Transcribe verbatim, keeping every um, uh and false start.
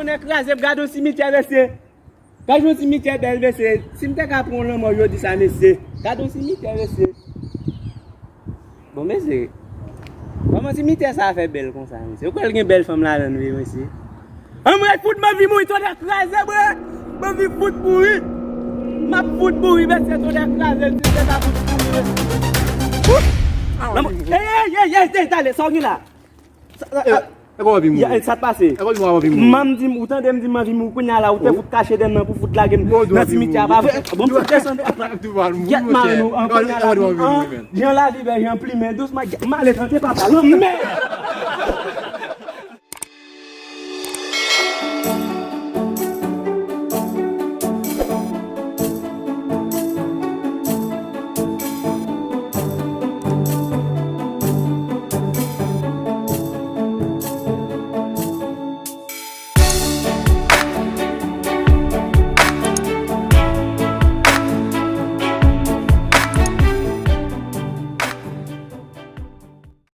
Tonnè kraze, gad yon simityè, mesye. Gad yon simityè bèl, mesye. Si m te ka pran yon lanmò jodi sa, mesye. Gad yon simityè, mesye. Bon, mesye. Kòman simityè sa a fè bèl konsa, mesye? Ou kwè l gen bèl fanm ladan l vre, mesye? Anmwey, fout m anvi mouri, tonnè kraze, bre! M anvi fout mouri! M ap fout mouri, mesye, tonnè kraze, m di se ta fout mouri, mesye. Fout! Lanmò, ey, ey, ey, ey, ey, tande, sa w gen la? Sa, sa, E kòman w anvi mouri? Ya, sa t pase? E kòman w anvi mouri? Manm di m, ou tande m di m anvi mouri, kounye a la, ou te fout kache dèyè m nan pou fout lage m nan simityè a, pa vre? Bon, m fout desann. Gyèt mare nou, an kounye a la, jan lavi bèl, jan plimen, dousman, gyèt male, tande papa, lanmè!